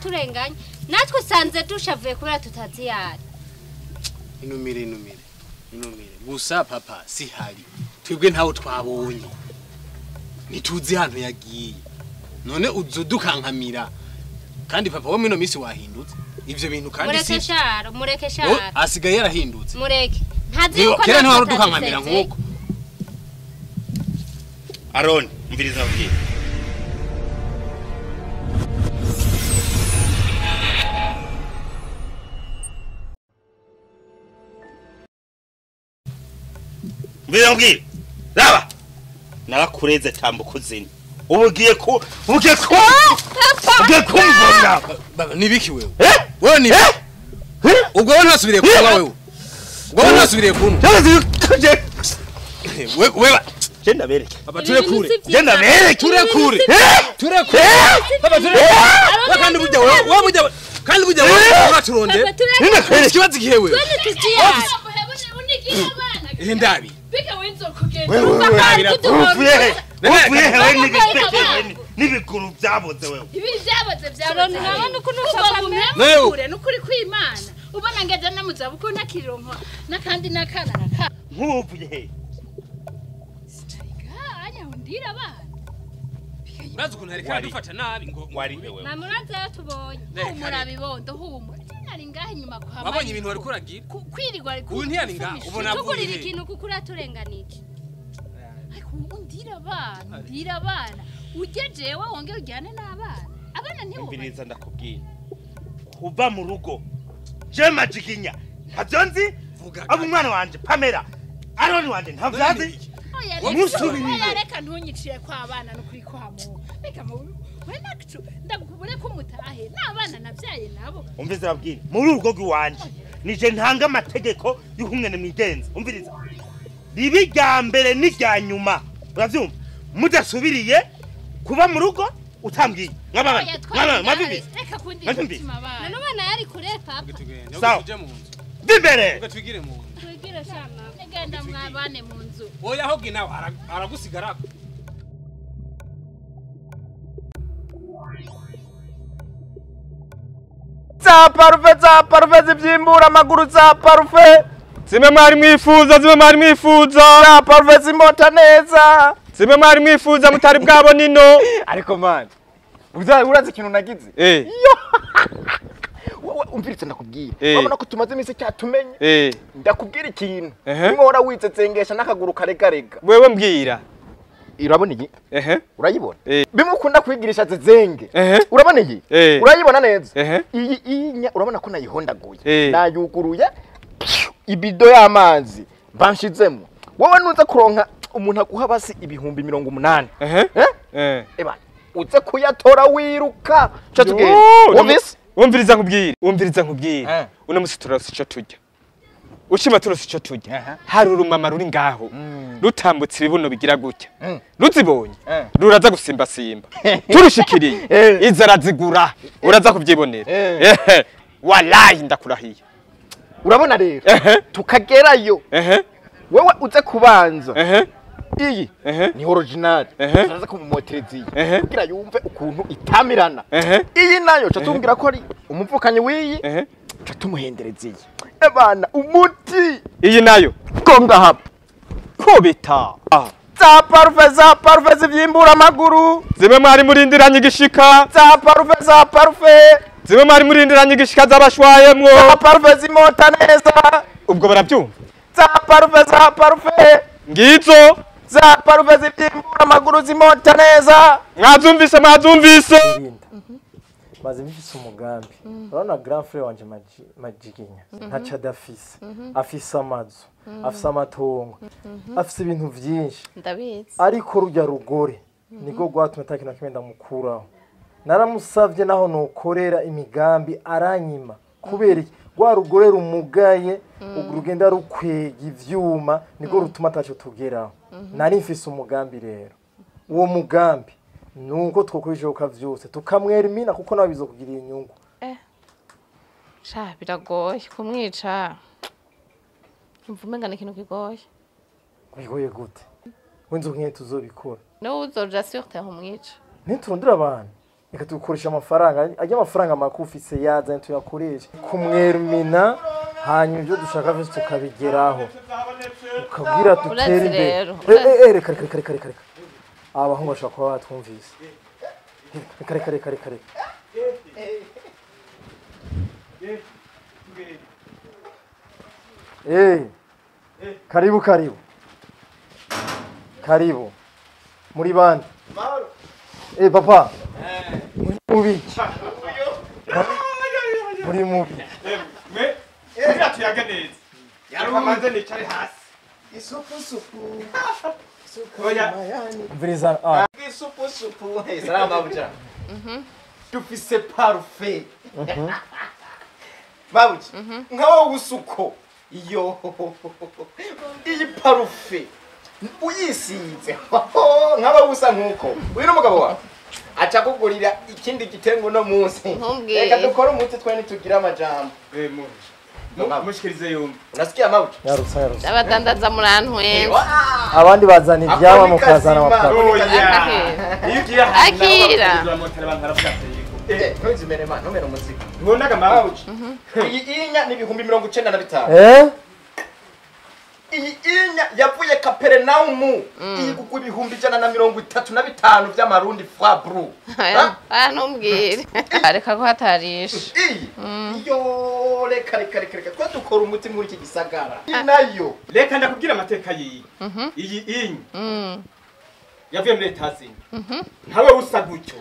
uraturenganya natwe usanze dushavuye kubera tutazi yari. Inumire inumire inumire gusa papa si hari twebwe ntawo twabonye nituzi hano yagiye none uzodukankamira kandi papa wo mino misi wahindutse ivyo bintu kandi si mureke sharo mureke sharo asigaye yarahindutse mureke ntazi uko kera ntawo dukankamira nkuko Aaron mviriza ubwiye Mbirongire raba narakureze tambuko zini ubugiye ku ubugiye ku ubugiye kumvona nibiki wewe wewe ni ubwo wewe ntasubiriye kunywa wewe ubwo wewe ntasubiriye kunywa wewe genda bereke baba turekure genda bereke turekure turekure baba turekure kandi burya wewe wewe burya kandi burya wewe uraturonde ikibazo gihe wewe Ndabi. Bika wenzo kugenda. Wewe nibikuru byaboze wewe. Ibi byaboze byaboze. Nabona ukuntu ushaka kure nukuri kwimana. Ubona ngeze namuzabuko nakironko nakandi nakana naka. Nkuvuye he? Sitariga anya undira abana. Urazi ukuntu harika dufata nabi ngo wari wewe. Mamuraza yatubonye. Humura bibondo humura. Nari ngahe inyuma kwa mama. Wabonye ibintu wari kuragira. Kwirirwa ari ku ntiyari ngaha ubona tugurira ikintu kuko uraturenganije. Ariko undira abana, undira abana. Uje jewe wongera ujyane n'abana. Abana ntibo. Mbiriza ndakubwira. Kuva mu rugo. Je majiginya. Ntavyo nzi. Abo umwana wanje Pamela. Aroni wanje ntavyazi. Musubiriye. Reka ntunyicire kwa abana no kuri kwa mu. Reka mu we nacu ndagukubure ko mutahe n'abana navyaye nabo. Umviriza babwira. Muri urugo rwanje nije ntanga amategeko y'uhumwene mwigenza. Umviriza. Ribi rya mbere n'irya nyuma. Uravyumva? Mudasubiriye kuba mu rugo utambwiye. Nk'abana. Nk'abana mwabibi. Reka kundi mutima abana. None abana yari kure papa. Sawa. Dimbere. Twigire mu nzu. Twigire shama. Genda mwabane mu nzu. Oya hogi nawe aragusigara. Za parufe zibyimbura amaguru za parufe. Zimwe mwari mwifuza, zimwe mwari mwifuza. Za parufe zimota neza. Zimwe mwari mwifuza mutari bwabona ino. Ariko man, urazi ikintu nagize? Wowe umviritse ndakubwira. Urabona ko tumaze iminsi cyatumenye. Ndakubwira ikintu. Nimwe witsetsengesha n'akaguru karegarega. Wewe mbwira. Urabona iyi? Urayibona? Bimwe ukunda kwigirisha zezenge. Urabona iyi? Urayibona neza? Iyi inya urabona ko nayihondaguye. Nayuguruye ibido y'amazi banshizemo. Wowe nuza kuronka umuntu aguha basi 80,000. Eba uze kuyatora wiruka. Cha tugende. Wumvise? Wumviriza nkubwira. Wumviriza nkubwira. Uno musi turose ico turya. Ushima turose ico turya. Hari urumama ruri ngaho. Rutambutse ibibuno bigira gutya. Ruzibonye. Ruraza gusimba simba. Turushikiriye. Iza arazigura. Uraza kuvyibonera. Wallahi ndakurahiye. Urabona rero tukagerayo. Wewe uze kubanza. Iyi ni original. Turaza kumumotereza kugira yumve ukuntu itamirana. Iyi nayo catumbwira ko ari umuvukanyi wiyi catumuhendereza iyi. Ebana umuti. Iyi nayo gonga hapa. Kobita. Za parufe zivyimbura amaguru. Zimwe mwari murindiranye igishika. Za parufe. Zimwe mwari murindiranye igishika z'abashwayemwo. Za parufe zimota neza. Ubwo barabyumva. Za parufe. Ngizo. Za parufe zivyimbura amaguru zimota neza. Mwazumvise mwazumvise. Maze mfise umugambi. Urabona grand frère wanje Majiginya ntaca adafise. Afise amazu, afise amatongo, afise ibintu vyinshi. Ndabizi. Ariko rujya rugore niko rwatumye atakintu na kimwe ndamukuraho. Naramusavye naho nokorera imigambi aranyima. Kubera iki? Rwa rugore rumugaye urugenda rukwega ivyuma niko rutuma ataco tugeraho. Nari mfise umugambi rero. Uwo mugambi nuko twokwishoka vyose tukamwera imina kuko nawe bizokugirira inyungu. Sha biragoye kumwica. Umvumenga ni ikintu kigoye. Bigoye gute? Wenzo nkiye tuzobikora. No uzoja sur terre umwica. Niturondera abantu. Reka tukoresha amafaranga, ajya amafaranga makufise yazanye tuyakoreshe kumwermina, hanyuma ibyo dushaka byose tukabigeraho. Ukabwira dutere imbere. Reka reka reka reka reka. Abahungu bashobora kuba batwumvise. Reka reka reka reka reka. Karibu karibu. Karibu. Muri bande. Papa. Muri mubiki. Muri mubiki. Me tuyaga neza. Yakamanze nicare hasi. Isupu supu. Oya. Mviriza. Isupu supu. Salama mabuja. Dufise parfait. Mabuja. Nkawo gusuko. Iyo. Iyi parfait. Uyisize. Nkawo gusa nkuko. Uyu n'umugabo wawe. Acha kugurira ikindi gitengo no munsi. Reka dukore umunsi twe nitugira amajambo. Mushikirize yumva. Unasikia mabuja? Yarutsa yarutsa. Abadandaza murantwenza. Abandi bazana ibyama mukazana amafaranga. Iyo ugiye ahantu Akira. Ntuzimere man, ntumere umuziki. Ntunaga mabuja. Iyi inya ni 95,000. Iyi inya yavuye Kapernaumu. Iyi kugwa 135,000 by'amarundi fra bru. Ah ntumbwire. Reka ko hatarisha. Iyi. Yo reka reka reka reka twa dukora umuti muri iki gisagara. Nayo. Reka ndakubwira amateka yiyi. Iyi inya. Yavuye muri Etazini. Ntawe usa gutyo.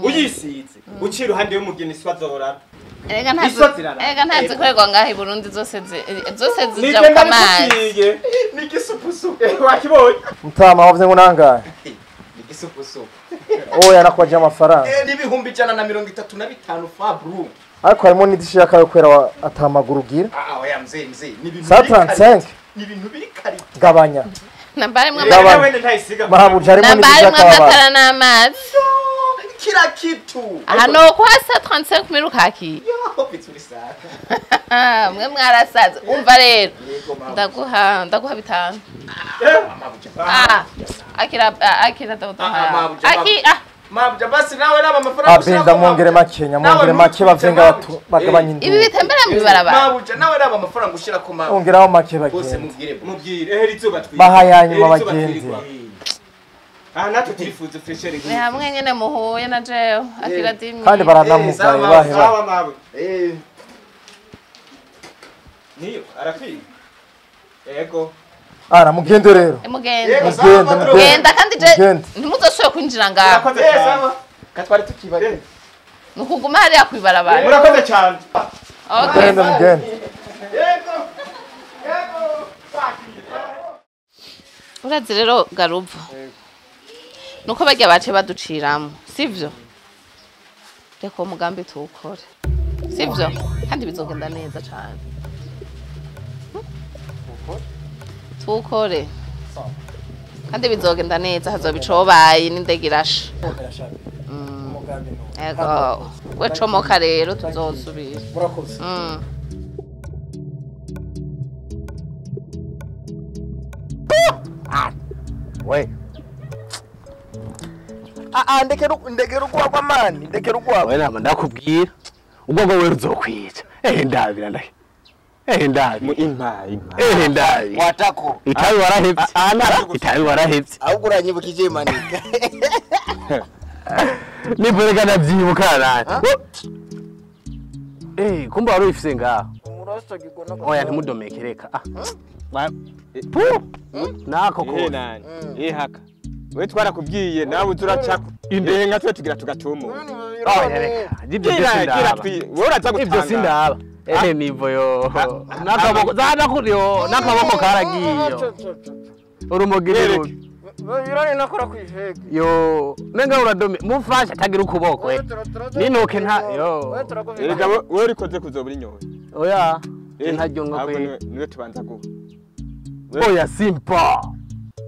Uyisize. Uci iruhande y'umugeni swazorara. Erega ntazi korerwa ngaho i Burundi zose zija ku mazi. Ni gisupusupu. Wakibonye? Mutama wavuze ngo nangahe? Ni gisupusupu. Oya nakwaje amafaranga. Ni 135,000 fra bru. Ariko harimo n'idishi yakayo kwera atamaguru ugira. Oya mzee mzee. Ni ibintu 35. Ni ibintu biri kari. Gabanya. Nambari mwa mabuja harimo n'idishi amatara n'amazi. Kila kitu. Hano kwa sa 35,000 kaki. Yo vizuri sana. Mwe mwarasaze. Umva rero. Ndaguha 5. Akira akira ndaguha. Aki Mabuja basi nawe naba amafaranga Abenda mwongere makenya mwongere make bavenga bagabanya indu. Ibi bitembera mu barabara. Mabuja nawe naba amafaranga ushira ko mabuja. Ongeraho make bagende. Bose mubwire mubwire eheri izuba twirwa. Bahayanyuma bagende. Natwe turifuza freshere nk'iyi. Ni hamwe nyene muhuye na jewe akira dimwe. Kandi baranamugaye bahe. Niyo arakwiye. Yego. Ara mugende rero. Mugende. Mugenda kandi je ntimuzoshoye kwinjira ngaho. Katwari tukibaye. Nukuguma hariya kwibarabara. Murakoze cyane. Okay. Mugende mugende. Yego. Yego. Urazi rero garuva. Nuko bajya bace baduciramo, sivyo? Reka uwo mugambi tuwukore. Sivyo? Kandi bizogenda neza cyane. Tuwukore. Kandi bizogenda neza hazoba icobaye n'indege irasha. Ego. We comoka rero tuzosubira. Murakoze. We. Ndekera ugwagwa mani, ndekera ugwagwa. We nama ndakubwira. Ugwagwa we ruzokwica. Ndabira ndahe. Ndabi. Impa. Ndabi. Watako. Itabi warahevye. Itabi warahevye. Ahubwo uranyibukije manika. Niporeka ndavyibuka nani. Kumba wari uyifise ngaho. Umurasta gigona. Oya ntimudomeke reka. Pu. Nako ko. Nani. Haka. We twarakubwiye nawe uzuraca indenga twe tugira tugatumu. Oya reka. Ibyo sindaba. Wowe uraza gutanga. Ibyo sindaba. Nivo yo. Nakaboko zana kuriyo nakaboko karagiyo. Urumugire rubi. Birani nakora kwihege. Yo, menga uradome mufasha atagira ukuboko Ninoke nta yo. Erega wewe urikoze kuzobura inyoye. Oya, ntaryo ngo kwe. Niwe tubanza guha. Oya simple.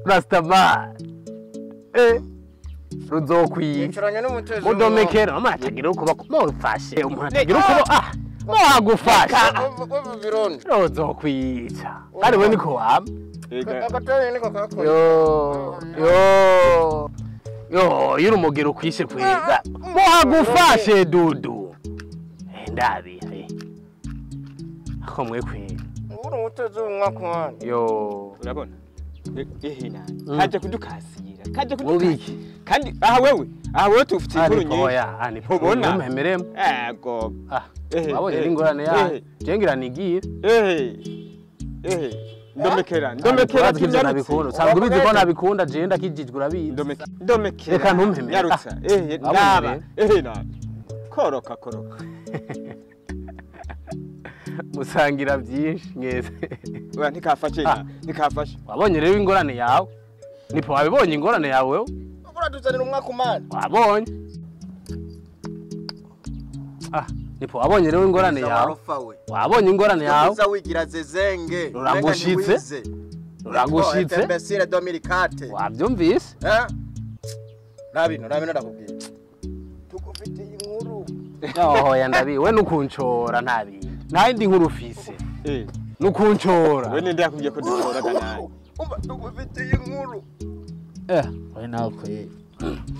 Rastaman. Ruzokwiye. Mudomekera mama atagira ukuboko mufashe umuntu atagira ukuboko. Mwagufasha. Ruzokwica. Kandi we niko wama. Yo. Yo, y'urumugero kwishe kweza. Muhagufashe dudu. Ndabi. Ako mwe kwe. Uri umutezi w'umwaka. Yo, urabona? Ehe nani. Kaje kudukasira. Kaje kudukasira. Kandi aha wewe, aha wewe tufite inkuru nyinshi. Oya, ani ubona. Umuhemeremo. Ego. Ah, wabonye ingorane ya. Jengira nigiye. Ndomekera, ndomekera ivyo nabikunda. Usanga ubizi ko nabikunda je ndakijijwe urabizi. Ndomekera. Reka ntumpemere. Nyarutsa. Ndaba. Nani. Koroka koroka. Musangira byinshi mwese. Oya ntikafashe, ntikafashe. Wabonye rero ingorane yawe? Nipo wabibonye ingorane yawe wewe? Uraduzanira umwaka umana. Wabonye? Ah, nipo wabonye rero ingorane yawe? Wabonye ingorane yawe? Uza wigira zezenge. Ruragushitse. Ruragushitse. Imbesire 2004. Wabyumvise? Eh? Nabino, nabino ndakubwiye. Tukufitiye inkuru. Oho ya ndabi, we nukuncora ntabi. Nta yindi nkuru ufise. Nukuncora. We ninde yakubwiye ko ducora nawe? Umva tukufitiye inkuru. We nawe kwe.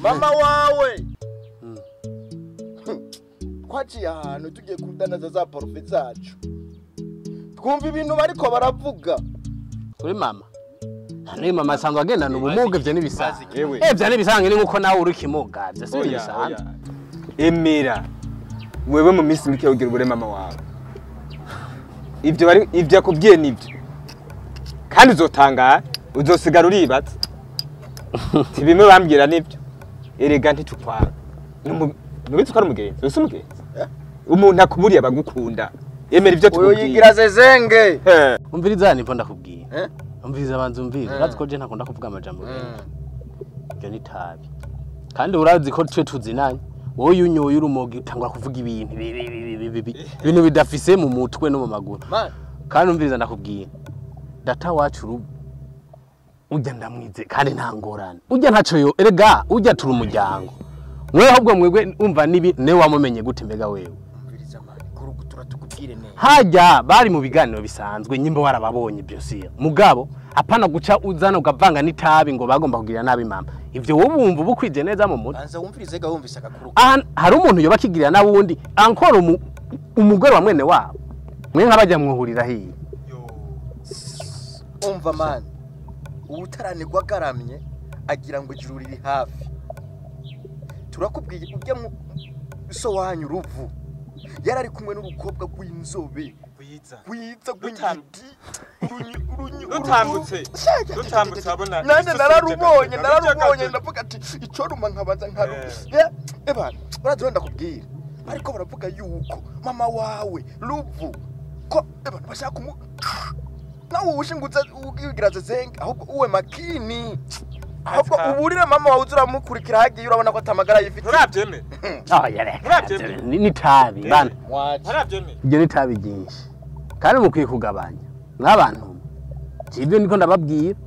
Mama wawe. Twaciye ahantu tugiye kudanaza za parufe zacu. Twumva ibintu bariko baravuga. Kuri mama. Nani mama asanzwe agendana ubumuga ivyo nibisanzwe. Ivyo nibisanzwe ni nkuko nawe uri kimuga, ivyo si bisanzwe. Emera. Wewe mu minsi mike ugira ubure mama wawe. Ivyo bari ivyo akubwiye nivyo. Kandi uzotangara, uzosigara uribatse. Tibimwe bambwira nivyo. Erega ntitukwanga. Nubizi ko ari umugenzi, usi umugenzi. Umuntu akuburiye abagukunda. Emera ivyo tukubwiye. Uyu yigira zezenge. Umviriza nipo ndakubwiye. Umviriza banza umviriza. Urazi ko je ntakunda kuvuga amajambo menshi. Ibyo ni tabi. Kandi urazi ko twe tuzinanye. Wowe unyoye urumogi utangwa kuvuga ibintu ibintu bidafise mu mutwe no mu maguru. Kandi umviriza ndakubwiye. Data wacu ujya ndamwize kandi nta ngorane. Ujya ntaco yo erega ujya turi umuryango. Mwe ahubwo mwebwe umva nibi ne wamumenye gute mbega wewe. Umviriza mani kurugutura tukubwire neza. Hajya bari mu biganiro bisanzwe nyimbo warababonye ibyo siya. Mugabo apana guca uzana ugavanga n'itabi ngo bagomba kugira nabi mama. Ivyo wowe wumva ubukwije neza mu mutwe. Banza wumvirize ga wumvise akakuru. Hari umuntu yoba kigirira nabundi ankora umugore wa mwene wabo. Mwe nk'abajya mwuhurira hiye. Umva mani. Ubutaranirwa garamye agira ngo ijuru riri hafi. Turakubwiye ujya mu so wanyu ruvu. Yarari kumwe n'urukobwa rw'inzobe. Kwiza gw'ingidi. Rutambutse. Rutambutse abona. Nande nararubonye ndavuga ati ico ruma nkabanza nkaru. Ebana, urazi ndakubwira. Ariko baravuga yuko mama wawe ruvu ko ebana bashaka kumu nawe ushingutse ugira zezenge ahubwo uwe makini. Ahubwo uburire mama wawe uzuramukurikira hagiye urabona ko atamagara yifite. Urabyemera? Ah yareka. Ni tabi bana. Urabyemera? Ibyo ni tabi byinshi. Kandi mukwiye kugabanya. N'abantu. Ibyo niko ndababwira.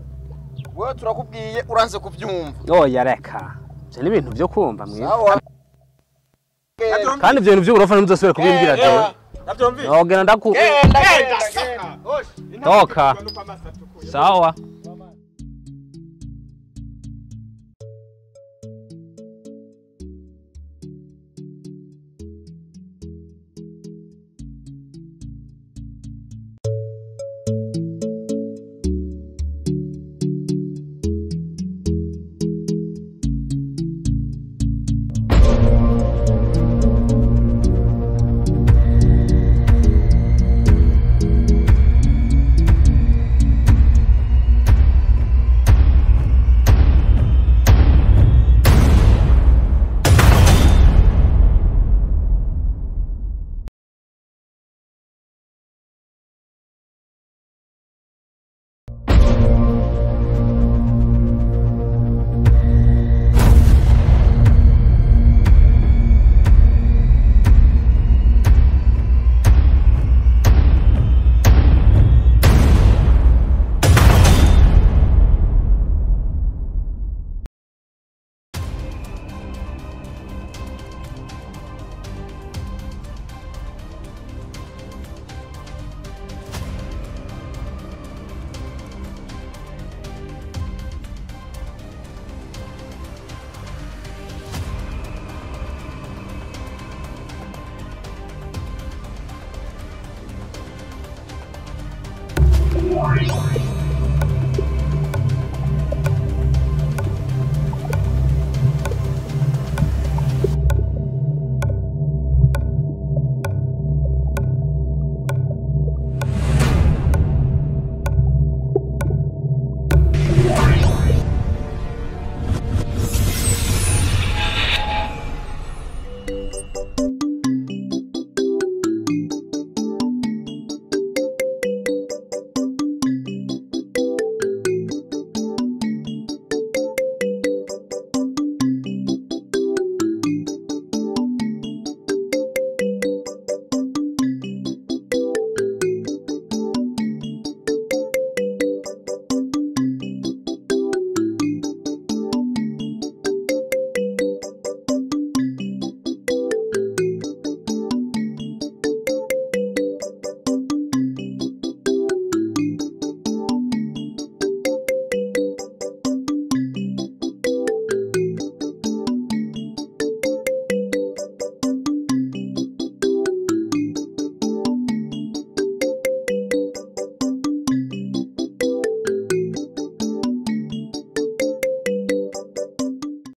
Wewe turakubwiye uranze kubyumva. Oh yareka. Ibyo ni ibintu byo kumva mwe. Kandi ibyo bintu by'uburofa ntimuzosubire kubimbwira jewe. Nogenda ndaku. Toka. Sawa.